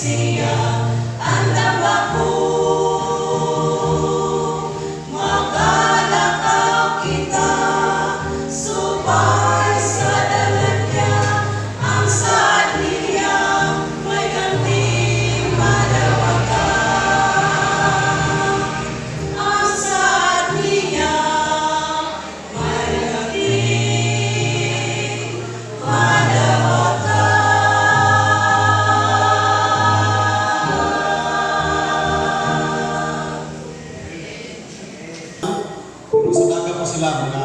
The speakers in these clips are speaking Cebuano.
Siya, andam ako, makalakaw kita, subay sa dalan niya, ang saad niya, may ganting madawatan. Ang saad niya, may ganting madawatan. Pero sa daga pa sila, mga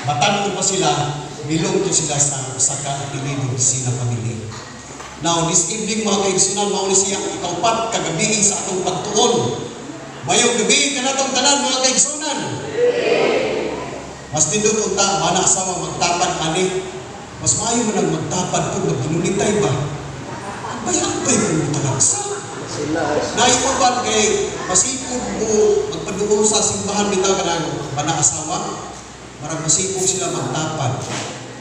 batan-on pa sila, belong to sila sa usa ka apelyido, sila family. Now, this evening, mga kaigsunan, mao ni siya ang ikaupat kagabi sa atong pagtuon. Mayong gabi kanatong tanan, mga kaigsunan. Mas nindot unta bana asawa magtapad ani. Mas maayo man ang magtapad kung magginulitay ba. Agbay-agbay kung talagsa. Naiuban kay masipog mo magpaduol sa simbahan bitaw kanang bana asawa. Marag masipog sila magtapad.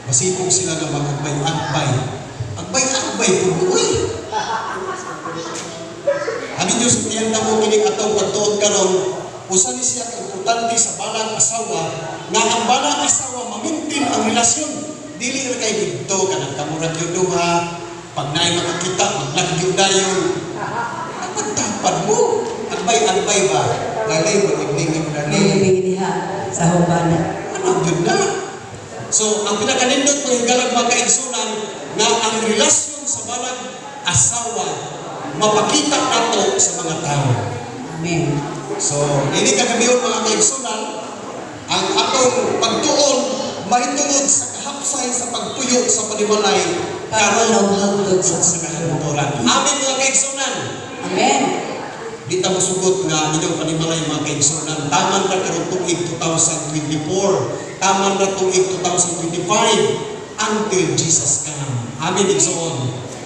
Masipog sila nga mag-agbay-agbay. Agbay-agbay pud mo, uy. Abi Diyos, tiyan na mo kining atong pagtuon karon, usa ni siya ka importante sa banang asawa nga ang banang asawa ma-maintain ang relasyon. Dili ra kay didto kanang kamurag gyud duha, pag naay makakita maglagyo dayon. Ang pagtapad mo, agbay-agbay ba? Lalay mo evening mo, darling. May diha sa hubana. Ano gyud na? So, ang pinakanindot, mga higalag, mga kaigsunan, nga ang relasyon sa banang asawa mapakita nato sa mga tao. Amen. So, ini kagabihon, mga kaigsunan, ang atong pagtuon mahitungod sa kahapsay sa pagpuyo sa panimalay karon karon og hangtod sa sa kahangturan. Amen, mga kaigsunan. Amen. Di ta mosugot nga inyong panimalay, mga kaigsunan. Taman ra karon tuig 2024. Taman ra tuig 2025 until Jesus come. Amen, igsoon.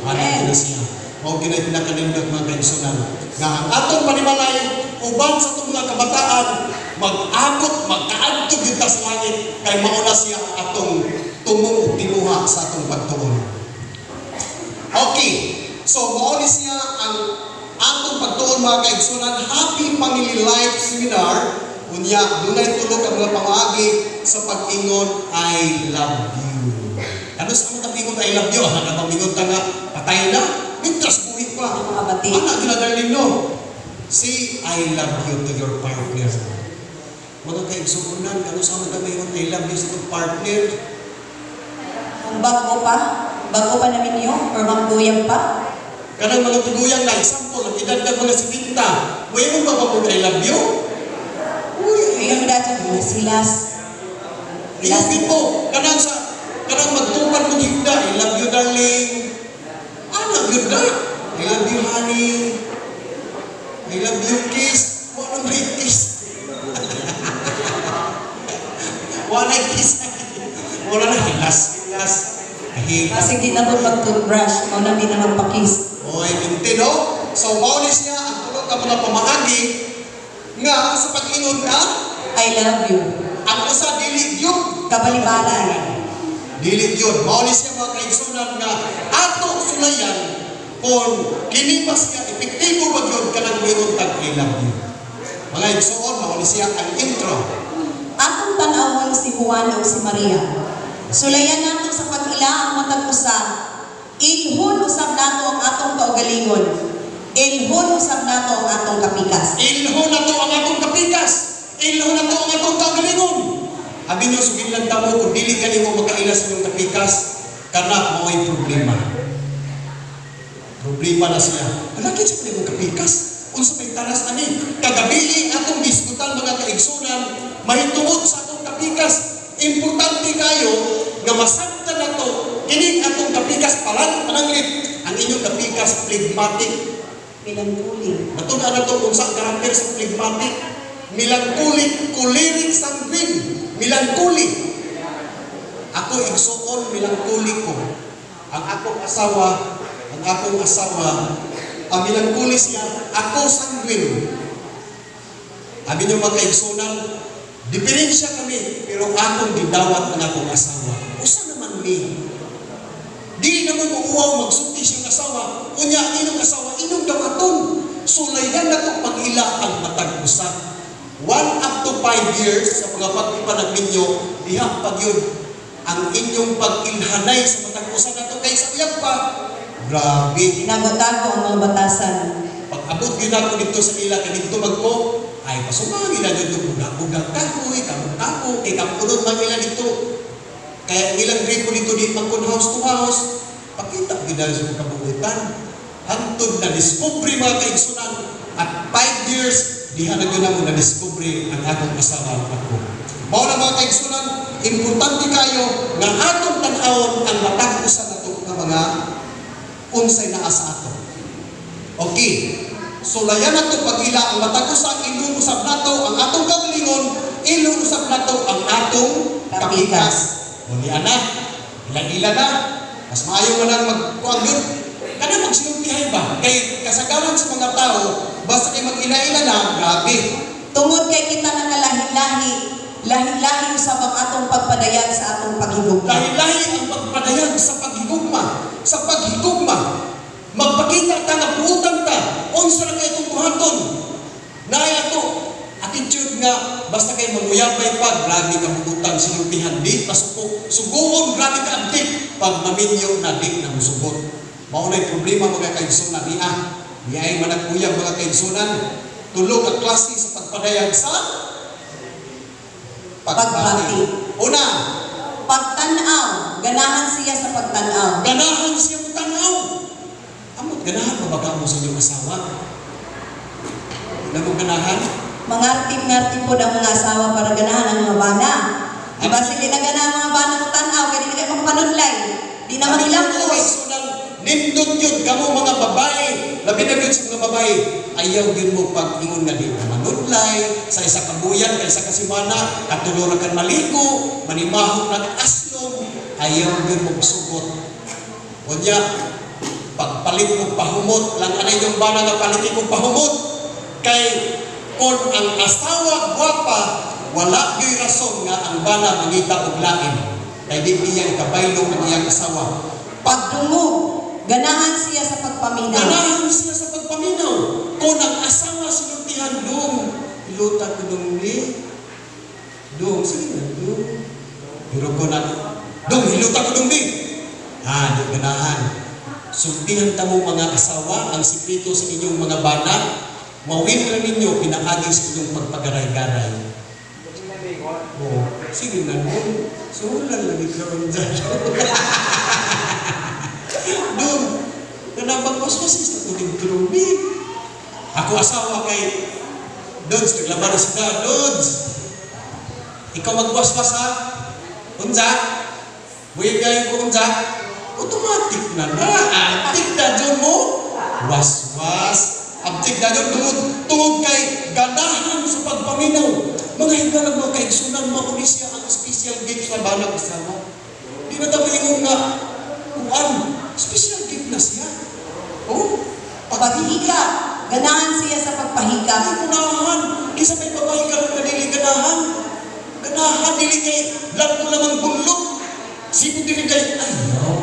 Amen Amen. na siya. Mao gyud ay pinakanindot, mga kaigsunan, nga ang atong panimalay uban sa atong mga kabataan mag-abot, magkaadto gyud ta sa langit kay mao na siya ang atong tumong ug tinuha sa atong pagtuon. Okay. So mao ni siya ang atong pagtuon, mga kaigsunan, Happy Family Life Seminar. Unya, dunay tulo ka mga pamaagi sa pag-ingon "I love you." Ano sa mga pag-ingon "I love you"? Ana ka pag-ingon ta nga patay na, mintras buhi pa. Ang mga bati. Ana gina, darling, no. Say "I love you" to your partner. Mga kaigsuonan, kano sa mga maingon "I love you" sa itong partner? Kung bago pa namin niyo, or magduyang pa, Kanang mga tuguyang na example, ang edad ka mga 70, mo ba ba kung "I love you"? Uy, yung dato, silas. Iyong mo, kanang sa, kanang magtupad mo higda, "I love you, darling." Ano, yun na? "I love you, honey. I love you, kiss." Wala may kiss. Wala kiss. Wala na, hilas, hilas. Kahilas. Kasi di na mo mag-toothbrush, mao na di na magpa-kiss. Oy, minti, no? So, mao ni siya ang tulo ka mga pamaagi nga sa pag-ingon na "I love you." Ang usa, dili gyud. Kabalibalan. Dili gyud. Mao ni siya, mga kaigsunan, nga ato sulayan kung kini ba siya epektibo ba gyud kanang moingon tag "I love you." Mga igsoon, mao ni siya ang intro. Atong tan-awon si Juan ug si Maria. Sulayan nato sa pag-ila ang matag usa. Ilhon usab nato ang atong kaugalingon. Ilhon usab nato ang atong kapikas. Ilhon nato ang atong kapikas. Ilhon nato ang atong kaugalingon. Abi nyo, sugin lang tamo kung dili ka nimo makaila sa inyong kapikas, kana mao'y problema. Problema na siya. Wala kinsa pa nimong kapikas. Unsa may taras ani? Kagabi atong gisgutan, mga kaigsunan, mahitungod sa atong kapikas. Importante kayo nga masabtan nato kining atong kapikas palan pananglit ang inyong kapikas phlegmatic. Melancholy. Natun-an nato kung sa karakter sa phlegmatic. Melancholic, choleric, sanguine. Melancholy. Ako, igsuon, melancholy ko. Ang akong asawa, ang melancholy siya, ako sanguine. Abi niyo, mga kaigsunan, diferensya kami, pero akong gidawat ang akong asawa. Usa naman mi. Di na mo mauwaw magsulti siyang asawa, unya ang inyong asawa, inyong usa. 1 up to 5 years sa mga bag-o pa nagminyo, diha pa gyud ang inyong pag-ilhanay sa matag usa nato kay sa uyab pa. Grabe. Tinago-tago ang mga batasan. Pag abot gyud ako dito sa ila kay didto magko, ay pasumang ila dito buga-buga kahoy, kamo-kamo, kay kapunod man ila dito. Kaya ang ilang gripo dito di man kun house to house, pakita gyud na sa kabuutan. Hangtod na discovery, mga kaigsunan, at 5 years diha na gyud namo na discovery ang akong asawa ug ako. Mao na, mga kaigsunan, importante kayo nga atong tan-awon ang matag usa nato nga mga unsay naa sa ato. Okay. Sulayan nato pag-ila ang matag usa, ilhon usab nato ang atong kaugalingon, ilhon usab nato ang atong kapikas. O ni ana, ila-ila na. Mas maayo man ang magkuan yun. Kana magsinultihay ba? Kay kasagaran sa mga tao, basta kay mag-ila-ila na, grabe. Tungod kay kita nakalahi-lahi, lahi-lahi usab ang atong pagpadayag sa atong paghigugma. Lahi-lahi ang pagpadayag sa paghigugma. Sa paghigugma, magpakita ta nga buutan ta, unsa ra kay itong buhaton. Naay ato attitude nga basta kay manguyabay pa, grabe ka buutan, sinultihan, di pasuko, suguon, grabe ka abtik. Pag maminyo na, di na musugot. Mao na'y problema, mga kaigsunan niya. Niya ay managuyab, mga kaigsunan. Tulo ka klase sa pagpadayag sa pagbati. Pagbati. Una, Pagtan-aw, ganahan siya sa pagtan-aw. Ganahan siya mo tanaw. Amot, ganahan ba baga mo sa inyong asawa? Hindi mo ganahan? Mangartim-ngartim po ang mga asawa para ganahan ang mga bana. Diba sige na ganahan mga bana mo tan-aw, kaya di na kayo magpanudlay. Di na manilangkos. Kaigsunan, nindot yun kamo mga babae. Labi na yun sa mga babae. Ayaw yun mo pag ingon nga di ka manudlay, sa isa ka buyan, kay isa ka semana, katulo ra kan maliko, manimahok ng aslom, ayaw yun mo sugot. Unya, pagpalit mo pahumot, lang anay yung bana nga palitin mo pahumot, kay kung ang asawa gwapa, wala gyuy rason nga ang bana mangita og lain. Kay di niya ikabaylo ang iyang asawa. Pagdungog, ganahan siya sa pagpaminaw. Ganahan siya sa pagpaminaw. Kung ang asawa sinultihan, "Dong, iluta ko dong ni. Dong, sige na, dong." Pero kung ang, "Dong, hiluta ko dong di." Ha, di ganahan. Sultihan ta mo mga asawa ang sikreto sa inyong mga bana. Mawin ra ninyo pinaagi sa inyong pagpagaray-garay. Oo. Sige na, dong. Sulan lagi karon dyan. Dong, kanabang waswas sa tulig tulong. Ako asawa kay Dods, naglaban na sila. "Dods, ikaw magwaswas ha? Unsa? Buyag kayo ko unsa?" Automatic na na. Abtik na dyan mo. Waswas. Abtik na dyan. Tungod kay ganahan sa pagpaminaw. Mga higala, mga kaigsunan, mauni siya ang special gift sa banag asawa. Di na tayo ingon nga, kuan, special gift na siya. Oh, Paghikap, ganahan siya sa pagpahikap. Ay, kunahan. Kisa may babae karon nga dili ganahan. Ganahan, dili kay lang lamang bunlot. Sipod dili kay, ayaw.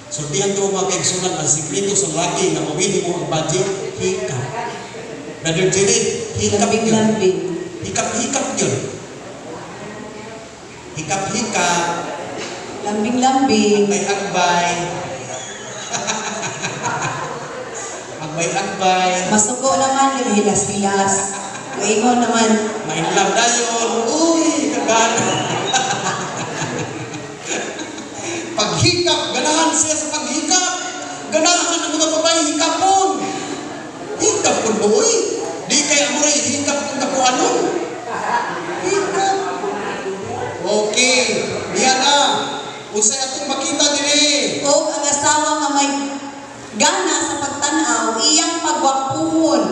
Sultihan to, mga kaigsunan, ang sikreto sa laki nga mawili mo ang budget, hikap. Brother Jerry, hikap yun. Lambing-lambing. Hikap-hikap yun. Hikap-hikap, Lambing-lambing. Agbay-agbay. Agbay-agbay. Masuko naman, hilas-hilas. Maingon naman. Mainlove dayon. Uy, kagana. Paghikap, ganahan siya sa paghikap. Ganahan ang mga babae hikapon. Hikap kun mo, uy. Di kaya mo rin hikap kung kapuanon. Hikap. Okay, diyan na. Unsay atong makita diri? O ang asawa nga may gana sa pagtan-aw, iyang pagwapuhon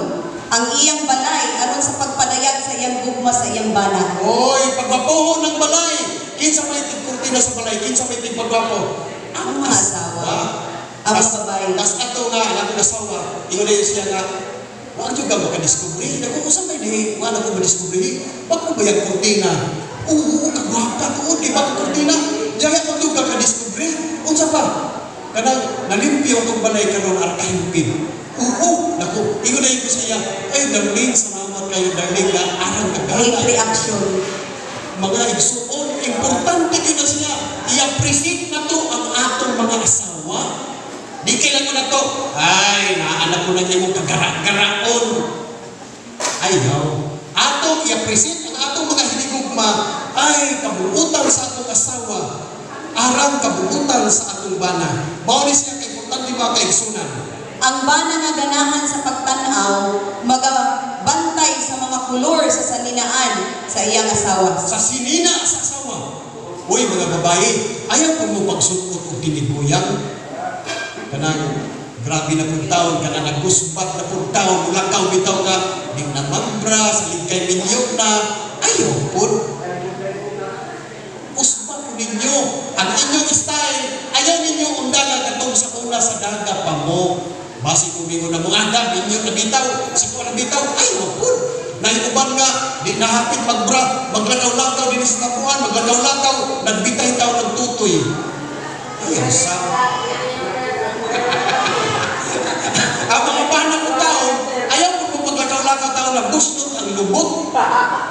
ang iyang balay aron sa pagpadayag sa iyang gugma sa iyang bana. Oy, pagwapuhon ng balay. Kinsa may tigkurtina sa balay, kinsa may tigpagwapo? Ang mga asawa. Ang mga babae. Tas ato nga, ang akong asawa, ingon na yun siya nga, "Wag jud ka makadiskubre. Naku, usa may dihi, wala ko madiskubre. Bako ba yung kurtina? Oo, kagwapa tuod, kay bako kurtina. Diya pag ka kadiskubre. Unsa pa? Kanang nalimpyo atong balay karon arkahimpin. Oo, naku, ingon na yun ko sa iya, ay darling, salamat." kayo, darling, nga arang Great kagana. reaction. Mga igsuon, importante gyud na siya. I-appreciate na to ang atong mga asawa. Di kailangan na to. Ay, naanak ko na imong kagara-garaon. Ayaw. Atong i-appreciate ang atong mga hinigugma ay kabuutan sa atong asawa. Arang kabuutan sa atong bana. Mao ni siya kaimportante, mga kaigsunan. Ang bana nga ganahan sa pagtan-aw, magabantay sa mga kolor sa saninaan sa iyang asawa. Sa sinina sa asawa. Uy, mga babae, ayaw po mo pagsuot og tinibuyang. Kanang grabe na pud taon, kanang nagusbat na pud taon, mulakaw bitaw nga, di na magbra, salig kay minyo na, ayaw po. Usba po ninyo ang inyong style, ayaw ninyo undangan katong sa una sa daga pa mo. Basi kung mingon na mga ada, minyo na bitaw, siko na bitaw, ayaw po. Naiuban nga, di nahapit magbra, maglakaw-lakaw din sa tapuan, maglakaw-lakaw, nagbitay tao ng tutoy. Ayaw sa. Ang mga bana ko tao, ayaw po kung maglakaw-lakaw tao na bustot ang lubot.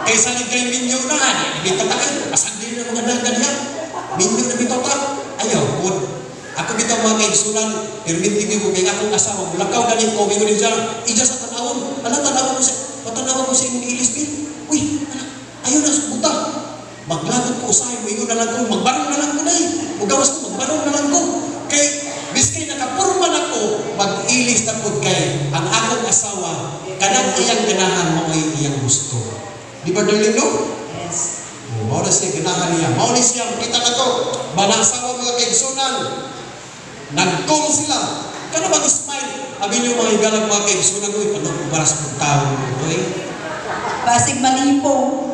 Kaysa ni kay minyo na, di bitaw ta kayo, asan din ang mga daga niya? Minyo na bitaw ta, ayaw po. Ako bitaw, mga kaigsunan, perminti ko kay akong asawa, mulakaw ganin ko, mingon siya, ija sa tanawon, ala tanawon ko sa, patanawan ko sa imong ilis, bi. Uy, ala, ayaw na sa buta. Maglagot ko usahay, moingon na lang ko, magbarong na lang ko na eh. Mugawas ko, magbarong na lang ko. Kay, biskay nakapurma na ko, mag-ilis na po kay ang akong asawa, kanang iyang ganahan mo ay iyang gusto. Di ba, darling, no? Yes. Oh, mao na siya ganahan niya. Mao ni siya, makita na to. Bana asawa, mga kaigsunan. Nag-call sila. Kano bang smile? Abi niyo, mga higalag, mga kaigsunan, uy, paano kung baras kong tao, uy? Basig malipong.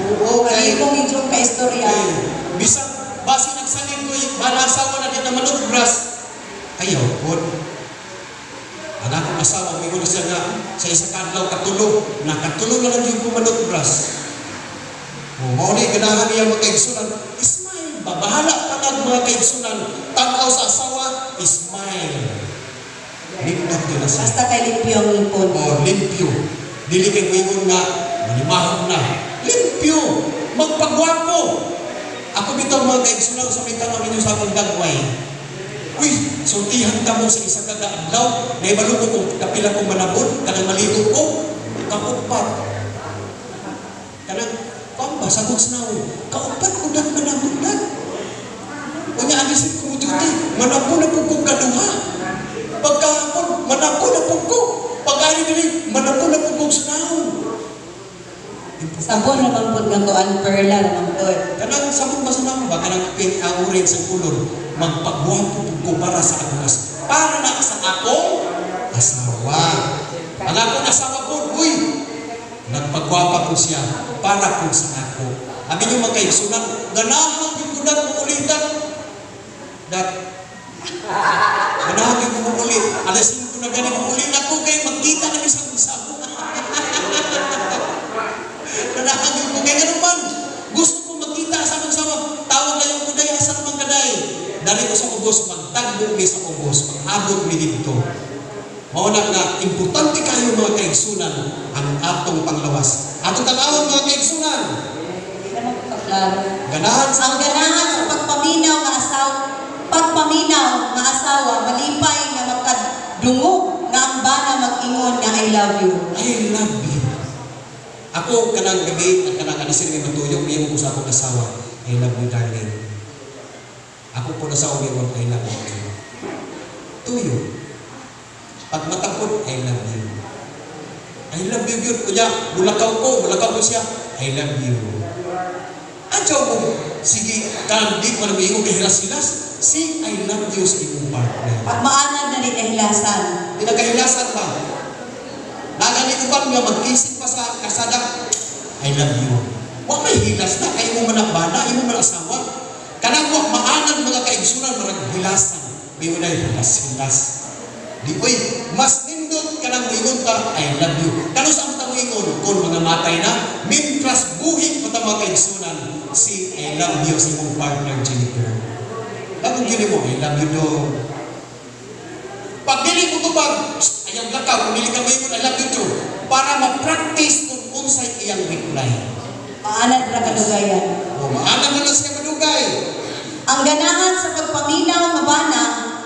Oo, kay, Malipong yung kaistorya. kay, bisag, basi nagsaling ko, bana asawa na di na manutbras. Ayaw, po. Ang akong asawa, may siya nga, sa isa ka adlaw katulo, nakatulo na lang yung kumanutbras. O, mao ni ganahan niya, mga kaigsunan. Smile ba? Bahala ka lang, mga kaigsunan. Tanaw sa asawa, smile. Nindot yun na siya. Basta kay limpyo ang ngipon. O, limpyo. Dili kay muingon nga, manimahon na. Limpyo! Magpagwapo! Ako bitaw, mga kaigsunan, sa may tanaw ninyo sa akong dagway. Uy, sultihan ka mo sa isa ka kaadlaw, naibalo ko kung kapila kong manabot, kanang maligo ko, kaupat. Kanang, kuan ba, sagot sa naon, kaupat ko dag manabot dag. Unya, alisin ko mo duty, manabo na po kong kaduha. Pagkahapon, manabo na po ko. Pag-ari dili, manabo na po kong sunaon. Sabon ra man pud nga kuan, perla ra man pud. Kanang sabon ba sa naon ba? Kanang pink ang orange ang kulor. Magpagwapo po ko para sa akong asawa. Para na sa akong asawa. Ang akong asawa po, uy, nagpagwapa po siya para po sa ako. Abi niyo, mga kaigsunan, ganahan yung ko dag muulitan. Dat, ganahan yung ko muuli. Alas 5 na gani muuli na ko kay magkita na sa sabo. Ganahan yung ko kay ganun man. Gusto ko magkita sa akong asawa. Tawag na yung kuday, asa naman kaday. Dari ko sa ubos, magtagbo mi sa ubos, mag-abot mi dito. Mao na nga, importante kayo, mga kaigsunan, ang atong panglawas. Atong tanawon, mga kaigsunan, Hindi naman ko kaklaro. Ganahan sa Ang ganahan sa pagpaminaw nga asawa malipay nga makadungog nga ang bana mag-ingon nga "I love you." "I love you." Ako kanang gabi at kanang alisin may matuyok, niya ko sa akong asawa, "I love you, darling." Ako po na sa umiwan, "I love you too." Tuyo. Pag matangkod, "I love you. I love you yun." Kunya, mulakaw ko siya, "I love you." Adyaw mo, sige, kanang di ko na moingon kay hilas-hilas, say "I love you" sa imong partner. Pag maanad na ni kahilasan. Di nagkahilasan ba? Nagani uban nga magkising pa sa karsada, "I love you." Wa may hilas na, kay imo man ang bana, imo man ang asawa. Kanang wa maanad, mga kaigsunan, marag hilasan. May unay hilas-hilas. Di oy, mas nindot kanang moingon ka, "I love you." Kano sa ta moingon kung mga matay na, mintras buhi pa ta, mga kaigsunan, si "I love you" sa imong partner, Jennifer. Lagong gini mo, "I love you, dog." Pag dili mo tubag, "Psst, ayaw lakaw, kung dili ka moingon, 'I love you too.'" Para ma-practice kung unsay iyang reply. Maanad ra kadugayan. O, maanad na lang siya madugay. Ang ganahan sa pagpaminaw nga bana,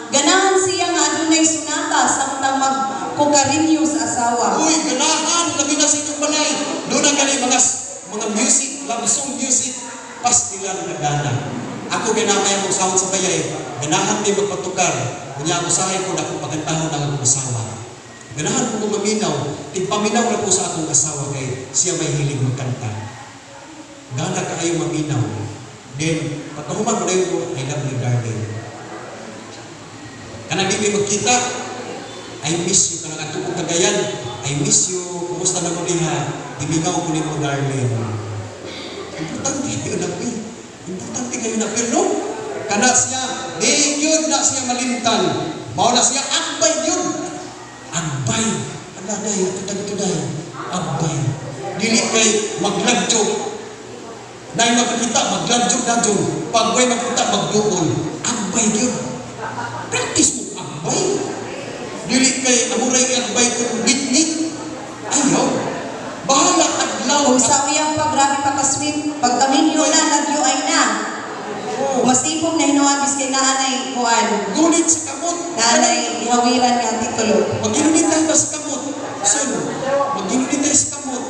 ganahan siya nga adunay sunata samtang magkukarinyo sa asawa. Uy, ganahan, labi na sa inyong balay. Doon na gani mga music, love song music, pastilan na gana. Ako ginamay akong sahod sa bayay, ganahan mi magpatukar. Unya ako usahay ko na akong pagkantahon ang akong asawa. Ganahan ko kong maminaw, tigpaminaw na ko sa akong asawa kay siya may hilig magkanta. Gana kaayo maminaw. Then, pagkahuman mo na yun ko, "I love you, darling." Kanang di mi magkita, "I miss you." Kanang adto kong Cagayan, "I miss you. Kumusta na mo diha? Gimingaw ko nimo, darling." Importante kayo na, eh. Importante kayo na, pero no? Kana siya, di yun na siya malimtan. Mao na siya, agbay yun. Agbay. Ala, day, ito ito day. Agbay. Dili kay maglagyo. Nay makakita, maglagyo na. Pag way makita, magduol. Agbay yun. Practice mo, agbay. Dili kay amuray agbay kung ngit-ngit. Ayaw. Bahala adlaw. Kung sa uyang pa, grabe pa ka-sweet. Pagkaminyo na, lagyo ay na. Oh, Masipong na hinuan, biskay naanay kuan. Gunit sa kamot. Naanay ihawiran nga titulo. Maginunitay ba sa kamot? Son, maginunitay sa kamot.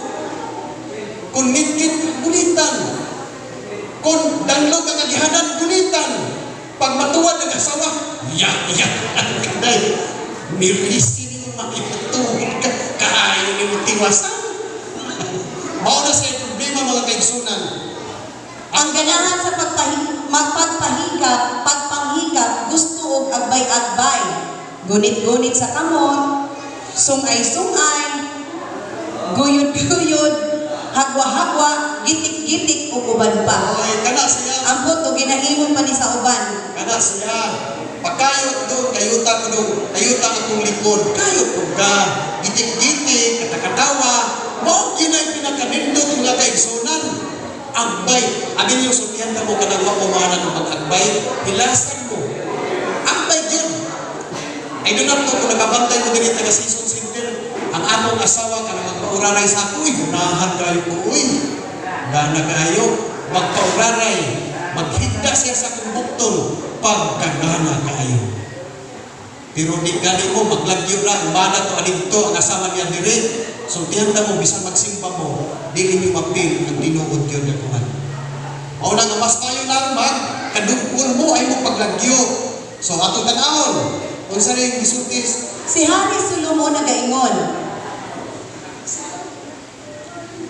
Kung ngit-ngit, gunitan. Kung danlog ang agihanan, gunitan. Pag matuwad ang asawa, yak, yak, kanday. Mirisi ni mo makipatuwad ka, kaayo ni mo tiwasan. Mao na sa problema, mga kaigsunan. Ang ganahan sa magpagpahikap, pagpanghikap, gusto og agbay-agbay. Gunit-gunit sa kamot, sungay-sungay, guyod-guyod, hagwa-hagwa, gitik-gitik ug uban pa. Oy, kana siya. Ambot og ginahimo pa ni sa uban. Kana siya. Pagkayot doon, kayuta ko doon, kayuta akong likod, kayot ko ka. Gitik-gitik, katakatawa, mao gyud ay pinakanindot, mga kaigsunan. Agbay. Abi niyo, sultihan ka mo kanang wa mo maana ng mag-agbay, hilasan mo. Agbay gyud. I do not know kung nakabantay mo diri taga Season Center, ang akong asawa kanang magpauraray sa ako, uy, gunahan kayo ko, uy. Gana kayo, magpauraray, maghigda siya sa akong bukton, pagkagana kaayo. Pero di gani mo, maglagyo ra, ang bana to adito, ang asawa niya dire, sultihan ta mo, bisan magsimba mo, dili niyo mapil ang tinuod yun na kuhan. Mao na nga mas mayo lang mag kadugol mo ay mo paglagyo. So atong tan-awon, unsa rin gisulti? Si Hari Solomon nagaingon,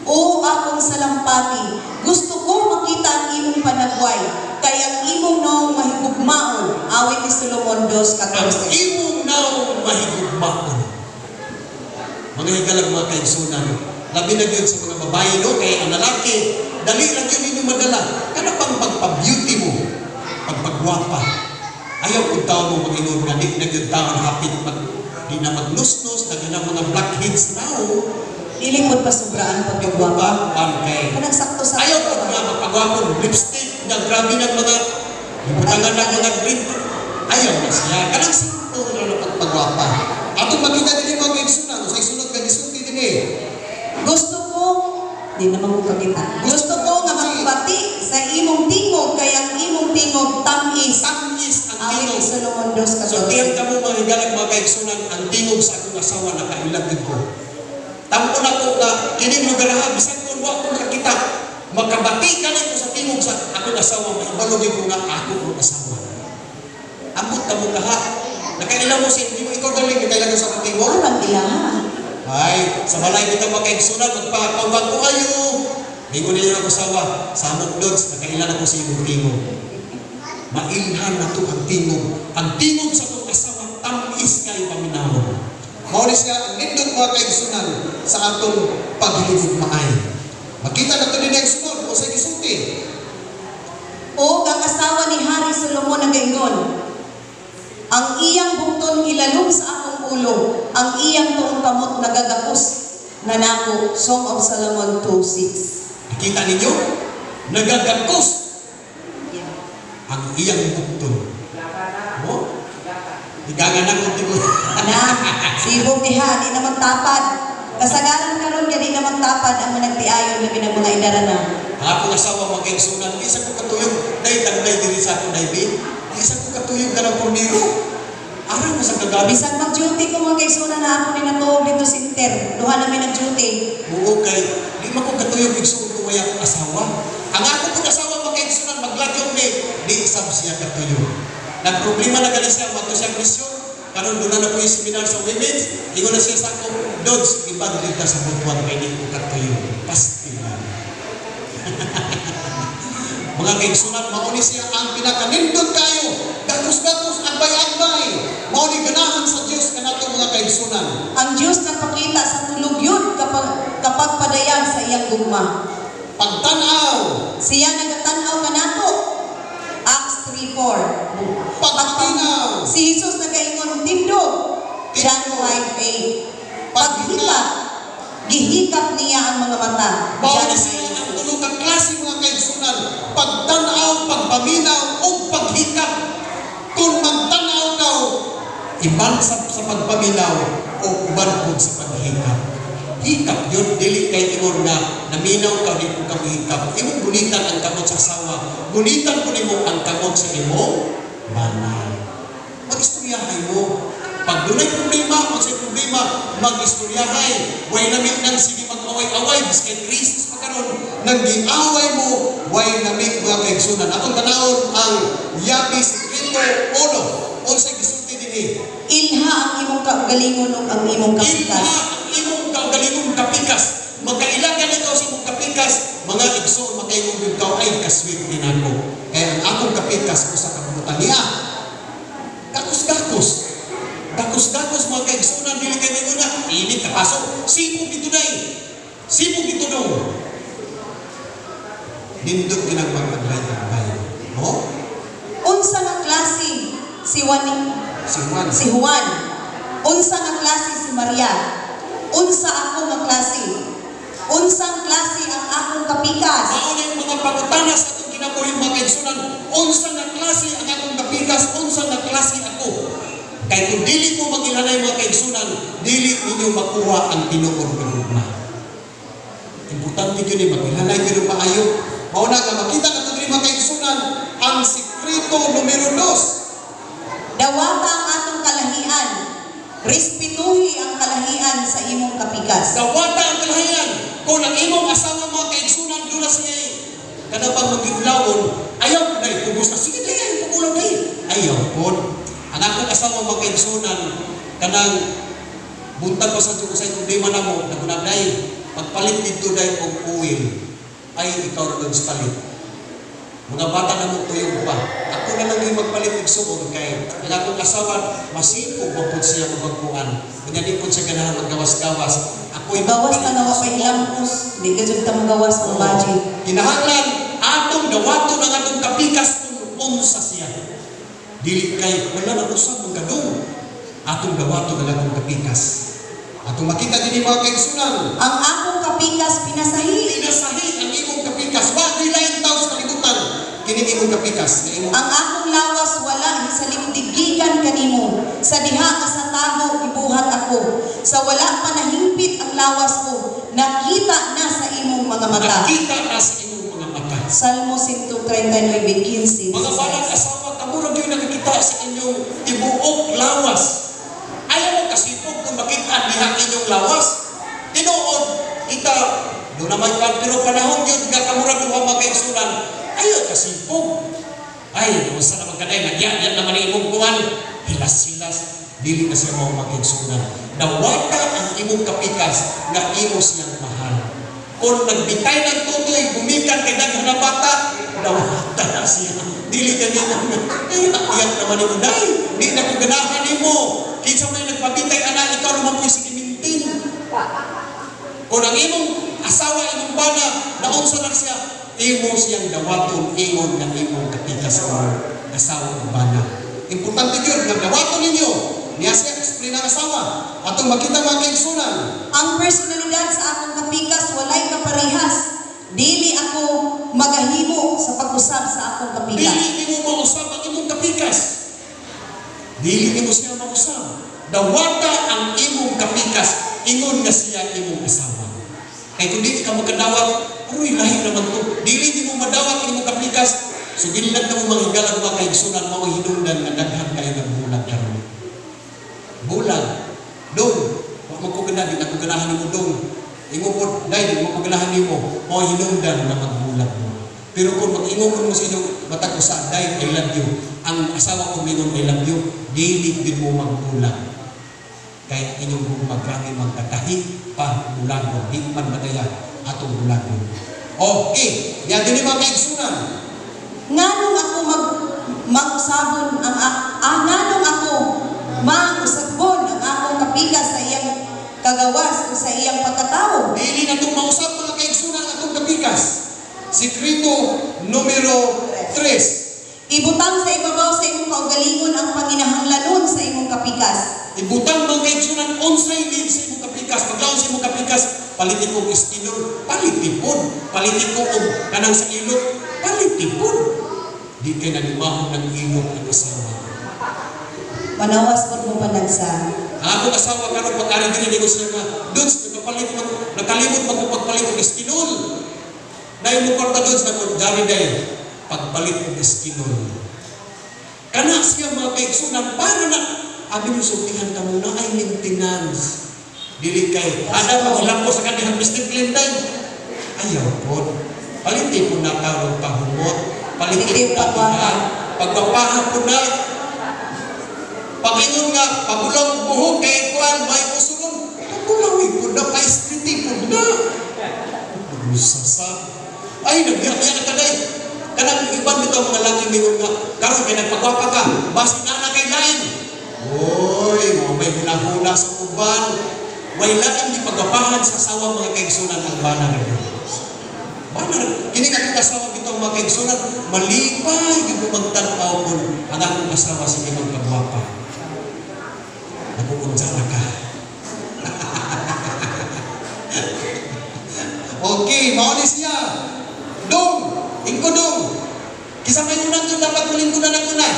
"O akong salampati, gusto ko makita ang imong panagway, kay ang imong naong mahigugmaon." Awit ni Solomon 2:14. Ang imong naong mahigugmaon. Mga higalag, mga kaigsunan, labi na gyud sa mga babae, no, kay ang lalaki, dali lang yun ninyo madala. Kana pang pagpa-beauty mo, pagpagwapa. Ayaw kung tao mo mag-ingon nga di na gyud taon hapit mag di na magnusnos, daghan ang mga blackheads now. Dili pod pasubraan pagkagwapa. Pa, pan kay Kanang sakto sa Ayaw ko nga magpagwapo, lipstick na grabe ng mga ibutangan ng mga green. Ayaw na siya. Kanang simple na na pagpagwapa. Atong makita din mga kaigsunan, sa isunod ka gisulti din eh. Gusto ko, di naman ko kakita. Gusto ko nga makibati sa imong tingog kay ang imong tingog tamis. Tamis ang Awit ni tingog. Solomon So 2:14. tiyan ka mo, mga higalag, mga kaigsunan, ang tingog sa akong asawa nakailag din ko. Tampo na ko nga kining lugar ha, bisan kung wa ko nakita, makabati ka ko sa tingog sa akong asawa, mahibalo gyud ko nga ako ang asawa. Ambot ka mo lahat. Nakaila mo sa hindi mo ikaw galing, nakaila ka sa akong tingog. Arang ilaha. Ay, sa balay kita mga kaigsunan, magpakawag ko kayo. Ingon niyo ako asawa, samok dods, nakaila na ko sa imong tingog. Mailhan na to ang tingog. Ang tingog sa itong asawa, tamis kay paminawon. Mao ni siya ang nindot, mga kaigsunan, sa atong paghihigugmaay. Makita na to din ang sunod o sa gisulti. O ang asawa ni Hari Solomon nagaingon, "Ang iyang bukton ilalom sa akong ulo, ang iyang tuong kamot nagagakos na nako." Song of Solomon 2:6. Nakita ninyo? Nagagakos ang iyang bukton. Mo? Igaga na kung tigo. Libog diha, di na magtapad. Kasagaran karon kay di na magtapad ang mga nagtiayon, labi ng mga idaran na. Ang akong asawa, mga kaigsunan, di sa ko katuyog, dahil tanday diri sa akong daibi, di sa ko katuyog ka ng purniro. Araw mo sa kagabi. Bisan mag-duty ko, mga kaigsunan, na ako ni natuog dito center. Duha na mi nag-duty. Oo, kay di man ko katuyog, igsuon ko may akong asawa. Ang ako kong asawa, mga kaigsunan, maglagyong ni, di sab siya katuyog. Nagproblema na gali siya, madto siya misyon, karon doon na po yung seminar sa women's, ingon na siya sa ako, "Dods, ibang dito sa Butuan kay di ko katuyog." Pastilan. Mga kaigsunan, mao ni siya ang pinakanindot kayo. Gakos-gakos, agbay-agbay. Mao ni ganahan sa Diyos kanato, mga kaigsunan. Ang Diyos nagpakita sa tulog yun kapag padayag sa iyang gugma. Pagtanaw, Siya nagatanaw kanato. Acts 3:4. Pagpaminaw, Si Jesus nagaingon, "Tindog." John 5:8. Paghikap, gihikap niya ang mga mata. Mao John ni siya ang 9:6. tulo ka klase, mga kaigsunan. Pagtanaw, pagpaminaw, ug paghikap. Kung magtanaw ka, iban sa pagpaminaw o uban pud sa paghikap. Hikap yun, dili kay ingon nga naminaw ka, di ko ka mohikap. Imong gunitan ang kamot sa asawa, gunitan po nimo ang kamot sa imong bana. Mag-istoryahay mo. Pag dunay problema, unsay problema, mag-istoryahay. Way lami nang sige mag-away-away, biskay krisis pa karon, nang giaway mo, way lami, mga kaigsunan. Atong tanawon ang Yabi Sekreto Uno. Unsay gisulti dinhi? Ilha ang imong kaugalingon ug ang imong Ilha kapikas. ang imong kaugalingong kapikas. Magkaila ka ikaw sa imong kapikas, mga igsoon, makaingon gyud ka, "Ay, kaswerte nako. Kaya ang akong kapikas usa ka butan niya." Gakos-gakos. Gakos-gakos, mga kaigsunan, dili kay na init ka paso. Sipog dito day. Sipog dito dong. Nindot kinang mag-agbay-agbay. No? Unsa nga klase si Juan? Si Juan. Si Juan? Unsa nga klase si Maria? Unsa ako nga klase? Unsang klase ang akong kapikas? Mao na yung mga pangutana sa atong kinabuhi, mga kaigsunan. Unsa nga klase ang akong kapikas? Unsa nga klase ako? Kay kung dili mo magilanay, mga kaigsunan, dili ninyo makuha ang tinuod nga gugma. Importante yun eh, magilanay yun ang maayo. Mao na nga makita nato diri, mga kaigsunan, ang sikreto numero 2. Dawata ang atong kalahian. Respetuhi ang kalahian sa imong kapikas. Dawata ang kalahian. Kung ang imong asawa, mga kaigsunan, doon na siya eh. Kada pag mag-iulawon, ayaw na ipugos na. "Sige, dahil, ipugulaw dahil." Ayaw po. Ang akong asawa, mga kaigsunan, kanang buntag pa sa Diyos, ay problema na mo, nagunag dahil, pagpalit dito dahil og oil, ay ikaw na doon palit. Mga bata na mo tuyog pa. Ako na lang yung magpalit igsuon kay ang akong asawa masipog ba pud siya mabagkuan. Unya di pud siya ganahan maggawas-gawas. Ako'y Gawas na nga wa pa hilampos. Di ka jud ta magawas ang budget. Kinahanglan atong dawaton ang atong kapikas kung unsa siya. Dili kay wala na usab ang gadong. Atong dawaton ang atong kapikas. Atong makita dinhi, mga kaigsunan. Ang akong kapikas pinasahi. Pinasahi ang imong kapikas. Wa di lain tao sa kalibutan. Kining imong kapikas nga imong Ang akong lawas wala hisalimtig gikan kanimo. Sa diha nga sa tago gibuhat ako. Sa wala pa nahingpit ang lawas ko, nakita na sa imong mga mata. Nakita na sa imong mga mata. Salmo 139:15. Mga balang asawa, kamo ra gyud nakakita sa inyong tibuok lawas. Ayaw mo kasipog kung makita diha inyong lawas. Tinuod, kita, doon naman kan, pero panahon yun nga kamo ra duha, mga kaigsunan, ayaw kasipog. "Ay, unsa naman kaday, nagyan naman ang imong kuwan." Hilas-hilas, dili na siya mao, mga kaigsunan. Dawata ang imong kapikas nga imo siyang mahal. Kung nagbitay ng tutoy, gumikan kay daghan na bata, dawata na siya. Dili ka nimo, "Ay, iyak naman nimo, day. Di na ko ganahan nimo. Kinsa may nagpabitay ana, ikaw naman po sige mintin." Kung ang imong asawa, imong bana, naunsa lang siya, imo siyang dawaton ingon nga imong kapikas o asawa o bana. Importante yun, nga dawaton ninyo. Niya siya explain ang asawa. Atong makita, mga kaigsunan. Ang personalidad sa akong kapikas walay kaparehas. Dili ako magahimo sa pag-usab sa akong kapikas. Dili nimo mausab ang imong kapikas. Dili nimo siya mausab. Dawata ang imong ingon nga siya imong asawa. Kay kung dili ka magkadawat, aroy, lahi naman to. Dili di mo madawat imong kapikas, sugilad na mo mga higalang, mga kaigsunan, mao hinungdan nga daghan kayo nagbulag karon. Bulag. Dong, wa man ko gana, di na ko ganahan nimo, dong. Ingon po, dahil di mo ko ganahan nimo, mao hinungdan nga magbulag mo. Pero kung mag-ingon mo sa inyong matag usa, "Dahil I love you," ang asawa ko mingon, "I love you," dili din mo magbulag. Kaya inyong gugma grabe magkatahi pa bulagon, di man madaya atong bulagon. Okay, diyan din mga kaigsunan. Nganong ako mag mag-usabon ang ah, nganong ako mausabon ang akong kapikas sa iyang kagawas o sa iyang pagkatao? Dili na itong mausap, mga kaigsunan, ang atong kapikas. Sikreto numero 3. Ibutang sa ibabaw sa imong kaugalingon ang panginahanglanon sa imong kapikas. Ibutang, mga kaigsunan, unsay need sa imong kapikas. Paglaon sa imong kapikas, "Paliti ko og iskinol," paliti pod. "Paliti ko og kanang sa ilot," paliti pod. Di kay nanimahong ng ilot ang asawa. Panawas pod mo panagsa. Ang akong asawa karon, pag ari diri, ko siya nga, "Dudes, nagpapalit man, nakalimot man ko pagpalit og iskinol. Nay mo kwarta, dudes." Nako, "Dari day, pagpalit og iskinol." Kana siya, mga kaigsunan, para na abi mo sultihan ka muna ay maintenance. Dili kay ada maghilampo sa kanihang discipline day. Ayaw pod. Paliti po na karon pahumot, paliti Paliti po na pagwapa. Diha, pagpapaha po na. Pag-ingon nga, pabulaw og buhok kay kuan may usulon, pabulawi po na, pa-straight po na. Magsasa. Ay, nagya na kaday. Kanang iban bitaw mga laki mingon nga, karon kay nagpagwapa ka, basin na na kay lain. Oy, mo may hunahuna sa uban. Way lain di pagwapahan sa asawa, mga kaigsunan, ang bana ra gyud. Bana ra. Kini nga akong asawa bitaw, mga kaigsunan, malipay gyud mo magtan-aw kun ang akong asawa sige magpagwapa. Nakukunsa na ka. Okay, mao ni siya. Dong, ingko dong. Kisa may unang yung dapat mulingkudan ang una.